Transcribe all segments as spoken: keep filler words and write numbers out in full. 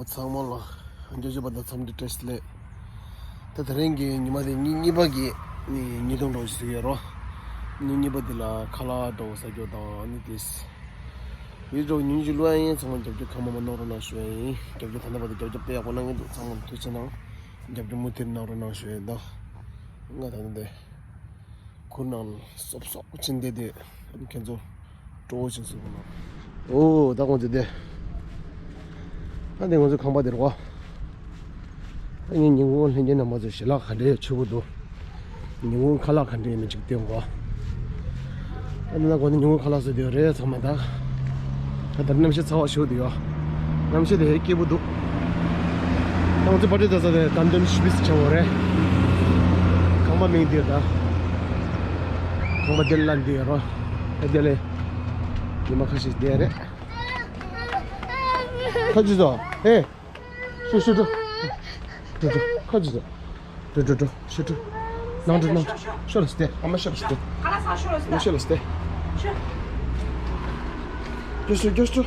ཚང་མ་ལ་འགྱུར་བཅོས་པ་དང་འཚམས་འདྲི་བཀྲ་ཤིས་བདེ་ལེགས། ད་དེ་རིང་གི་ཉི་མ་དེ་ཉིན་གཉིས་པ་གི་ཉིན་གཏོང་འགྲོ་ཞིག་ཡོད་རོ། ཉིན་གཉིས་པ་འདི་ལ་ཁ་ལག་འགྲོ་ཟ་རྒྱུ་དང་ཨ་ནི་དེས། བི་ཌི་ཡོ་ཉུང་ཅིག་བླུག་ཡ་ཡིན། ཚང་མ་རྒྱབ་སྐྱོར་གང་མང་མང་གནང་རོགས་གནང་ཞུ་ཡ་ཡིན། རྒྱབ་སྐྱོར་ད་ལྟ་བར་དུ་རྒྱབ་སྐྱོར་དཔེ་ཡག་པོ་གནང་གི་འདུག་ཚང་མ་ཐུགས་རྗེ་གནང་། རྒྱབ་སྐྱོར་མུ་མཐུད་གནང་རོགས་གནང་ཞུ་ཡ་ཡིན་ད། ང་ད་ནི་དེ། ཁུར་ནང་སོབ་སོབ་ཕྱིན་བསྡད་དེ། ཁྱེད་ཚོ་སྤྲོ་བོ་ཕྱིན་སོང་ལ། ཨོ་ད་ཁོང་ཚོ་དེ། ཨ་དེ་ང་ཚོ་ཁང་པ་དེར་གོ། ཨ་ངའི་ཉིན་གུང་ལྷན་རྒྱས་རྣམ་པ་ཚོ་ཞལ་ལག་ག་འདྲའི་མཆོད་པོ་འདུག་ཉིན་གུང་ཁ་ལག་ག་འདྲའི་མི་གཅིག་སྟོན་གོ། ཨ་ནི་ན་གོ་ནི་ཉིན་གུང་ཁ་ལག་ཟོས་དེ་རེད་ཚང་མ་ད། ད་ལྟ་གནམ་གཤིས་ཚ་བ་ཤོར་དུ་ཡོད། གནམ་གཤིས་དེ་ཧེ་སྐྱིད་པོ་འདུག་ང་ཚོ་པར་ཊི་ད་ས་དེ་གམ་དོན་ཤི་བིས་ཆེ་བོ་རེད། ཁང་པ་མིང་དེ་ད། ཁང་པ་དེ་ལ་འདི་ཡོད་རོ། ཨེ་དེ་ལས། ཉི་མ་ཁ་ཤས་བསྡད་རེད། ཁ་ཅི་ཟོ། ཨེ། ཤུ་ཤུ་ཏུ། ཏུ་ཏུ། ཁ་ཅི་ཟོ། ཏུ་ཏུ་ཏུ། ཤུ་ཏུ། ནང་ཏུ་ནང་ཏུ། ཤོ་ལ་སྟེ། ཨ་མ་ཤོ་ལ་སྟེ། ཁ་ལག་ཟ། ཤོ་ལ་སྟེ། ཨ་མ་ཤོ་ལ་སྟེ། ཤོ། རྒྱོ་སུ་རྒྱོ་སུ།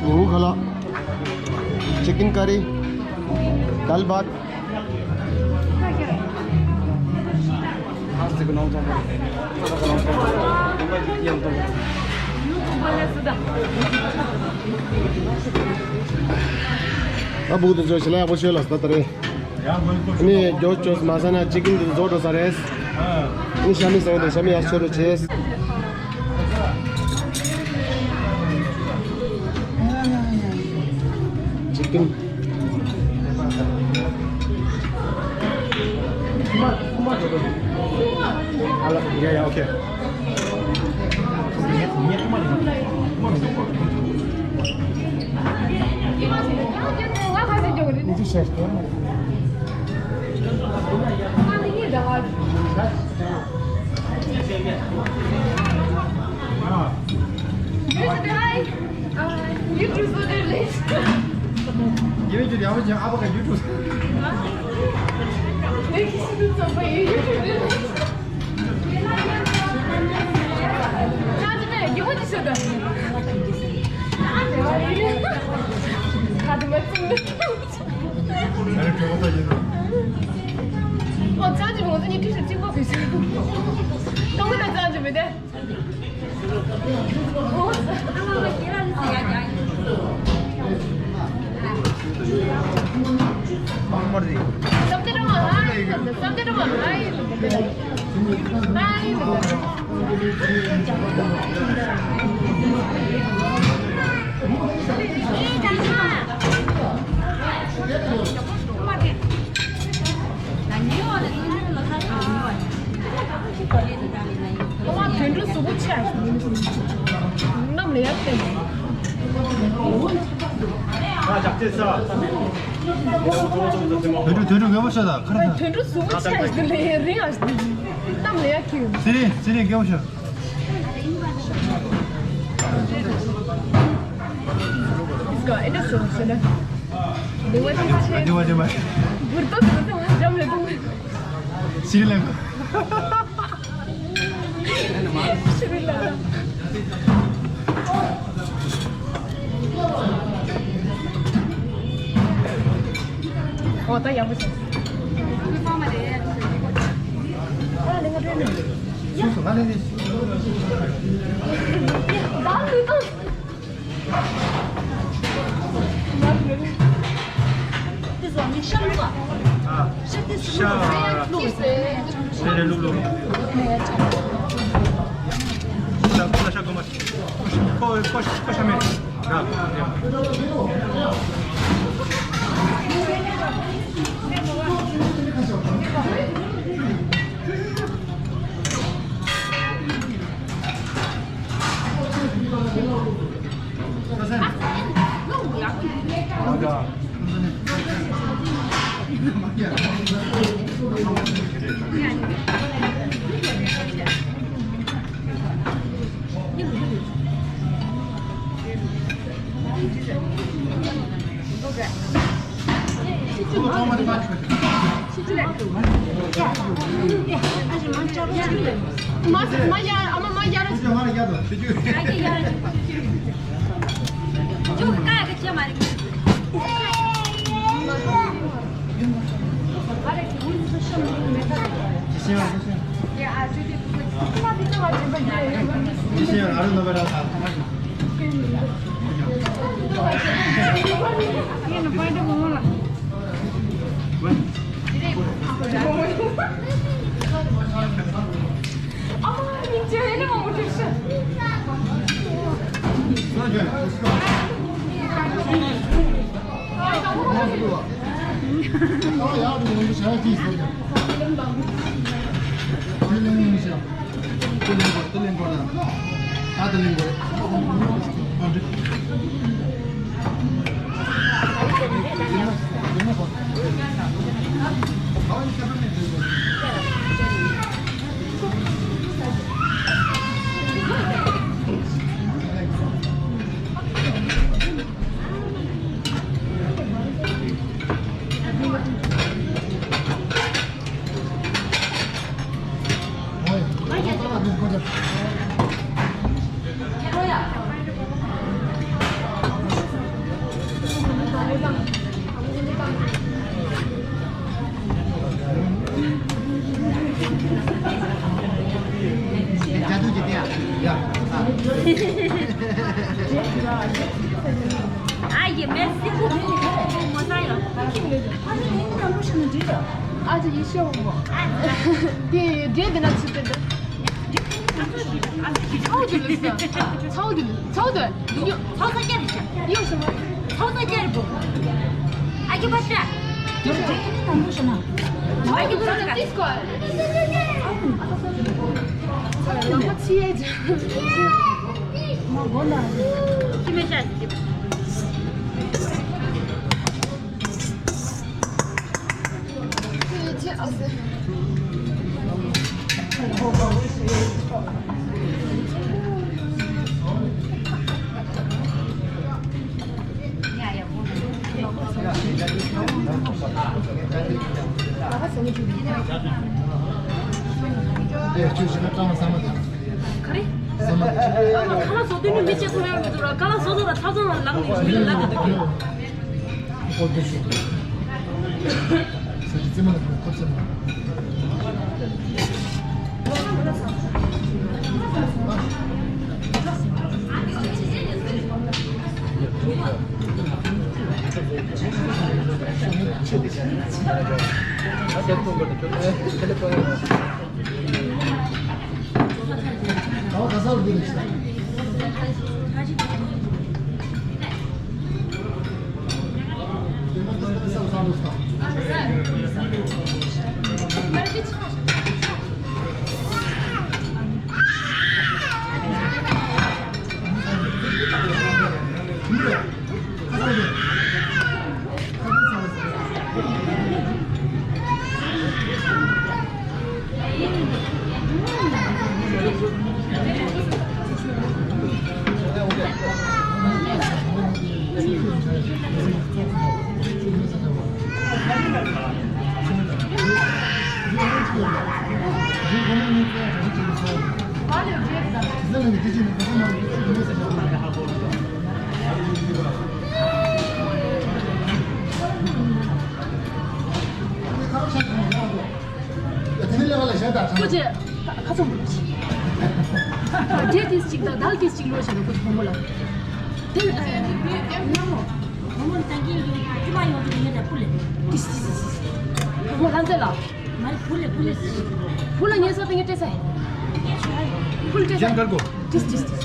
ཉིན་གུང་ཁ་ལག chicken curry, dal bhat. ཨ་བུ་དེ་ཚོ་ཞལ་ལག་ཡག་པོ་ཤོད་ལ་ཟླ་ལྟར་རེད། ནི་རྒྱོ་ཅོས་མ་ཟ་ན་ཅི་ཀིན་དེ་བཟོ་འགྲོ་ས་རེད། ནི་ཤ་མི་ཟ་བ་དེ་ཤ་མི་ཡག་ཤོད་རོགས་བྱས། ཅི་ཀིན། Yeah, yeah, okay. ཨ་མ་དོན་གྲུབ་གཟུགས་པོ་ཆེ་ཨ་ཞིག་ཡིན་ནམ་ལས་ཡག་ཏེ། དོན་གྲུབ་དོན་གྲུབ་རྒད་པོ་ཤོད་དང་ཁ་ར་དོན་གྲུབ་གཟུགས་པོ་ཆེ་ཨ་ཞིག་ལས་རིང་ཨ་ཞིག་གནམ་ལས་ཡག་གི། ཚེ་རིང་ཚེ་རིང་རྒད་པོ་ཤོད། It's got, it is so, so that. They were just, they were just, འགུར་ཏོག་ཏོག་ཏོག་འཇམ་ལས་དུང་། སྲི་ལང་ཀ། སྲི་ལང་ཀ། ཨོ་ད་ཡག་པོ་བྱུང་། ཨ་ལས་ང་སྤྲོད་ནས། ཡ། ད་ལུས་ཏོག་ཨ་ཡེ་མེ་སི་ཁུ་ཁུ་ཁུ་ཁུ་མོ་ས་ཡོ། ཨ་ཅེ་ཡེ་ཤེས་འོང་མོ། དེ་འདྲེ་འདི་ན་ཚུད་དེ་འདུག་ཚའོ་དེ་ལུགས་ས། ཚའོ་དེ་ལུགས་ཚའོ་དེ། ཡོ། ཚའོ་ས་སྐྱ་རེད་ཅེ། ཡོ་ཤོ་མོ། ཚའོ་ས་སྐྱ་རེད་པོ། ཨ་ཀྱི་པ་ཤ། ཡོ་ཤོ་མོ། ཨ་ཀྱི་པ་ཤ། ཏིས་ཀོ། ལ་མ་ཚི་ཡེ་ཅེ། མ་གོ་ན། ཁྱི་མེ་ཤ་ཅེ། ག་རེ། ས་མ་ཁ་ལག་བཟོ་དུས་ནི་མི་གཅིག་ཐུབ་ཡོད་མི་འདུག་ར། ཁ་ལག་བཟོ་བཟོ་ལ་ཐབ་ཚང་ལ་ལངས་ནས་མི་ལ་དེ་འདུག་གི། ཨོ་དེ་ཤོད། ས་ཀྱི་རྩེ་མོ་ལ་ཁོ་ཐབ་ཚང་ལ། ཁོ་ཚོས་ཁ་ཚོན་པོ་ཞིག་དང་དལ་ཏིས་ཅིག་ལོ་ཞེས་ལ་ཁོ་ཚོ་བུ་མོ་ལ། དེ་ནི་ཨ་ཡ་ནི་བུ་མོ་ལ་ད་གིན་ཡོད་ཀྱི་ཅི་མ་ཡོང་དུས་ངས་ད་ཕུ་ལེ། ཏིས་ཏིས་ཏིས་ཏིས། བུ་མོ་ལྷ་མཛེས་ལ། མ་རེད་ཕུ་ལེ་ཕུ་ལེ། བུ་ལ་ངས་སོ་དེ་ངས་སྤྲད་ས་ཡིན། ཕུ་ལ་སྤྲད་ས་ཡིན། ཏིས་ཏིས་ཏིས།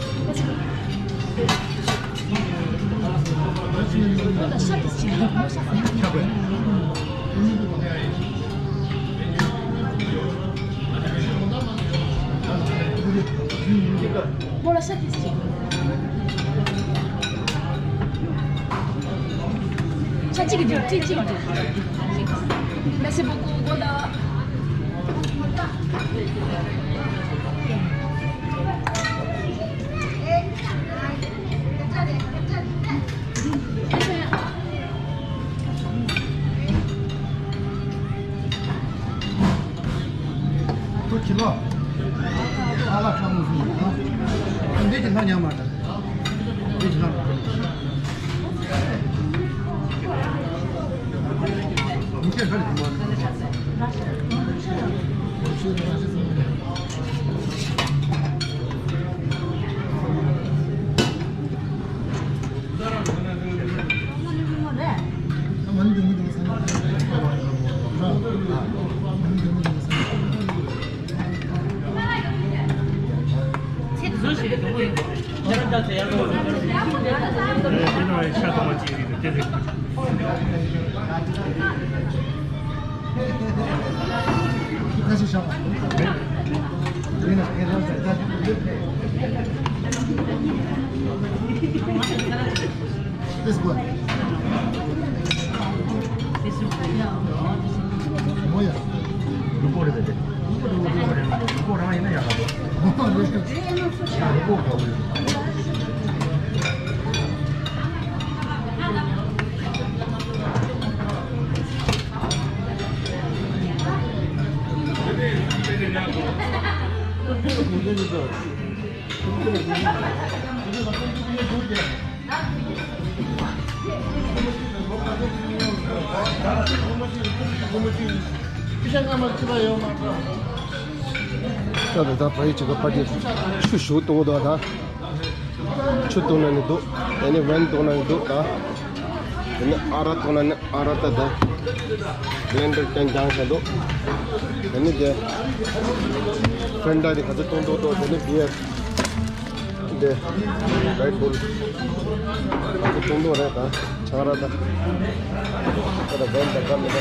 Merci beaucoup. ཁྱི་ལོ། ཨ་ལ་ཁ་མོ་ཟིན་ཡོད་ན། འདི་ཅི་ལྷ་ཉམས་མ་ད། འདི་ཅི་ལྷ་མ་ད། མི་ཁྱེར་ཁ་ལ་མ། This one. This one. Oh, yeah. ད་ད་ད་ཕ་ཡི་ཅིག་ག་ཕ་དེ་ཆུ་ཞུ་གཏོང་དོ་ད། ཆུ་གཏོང་ན་ནི་འདུག་དེ་ནི་ཝེན་གཏོང་ན་ནི་འདུག་ད། དེ་ནི་ཨ་ར་གཏོང་ན་ནི་ཨ་ར་ད་ད། བྷི་ལེན་ཌར་ཅན་སྦྱངས་བཞག་འདུག་དེ་ནི་དེ་ཧྥན་ཌ་དེ་ག་ཚོད་གཏོང་འདུག་དོ། དེ་ནི་བི་ཡར་དེ་རེད་བུལ་ག་ཚོད་གཏོང་འདུག་རེད་ད། ཆང་ར་ད། ད་ད་ཝེན་ད་ག་མི་ད།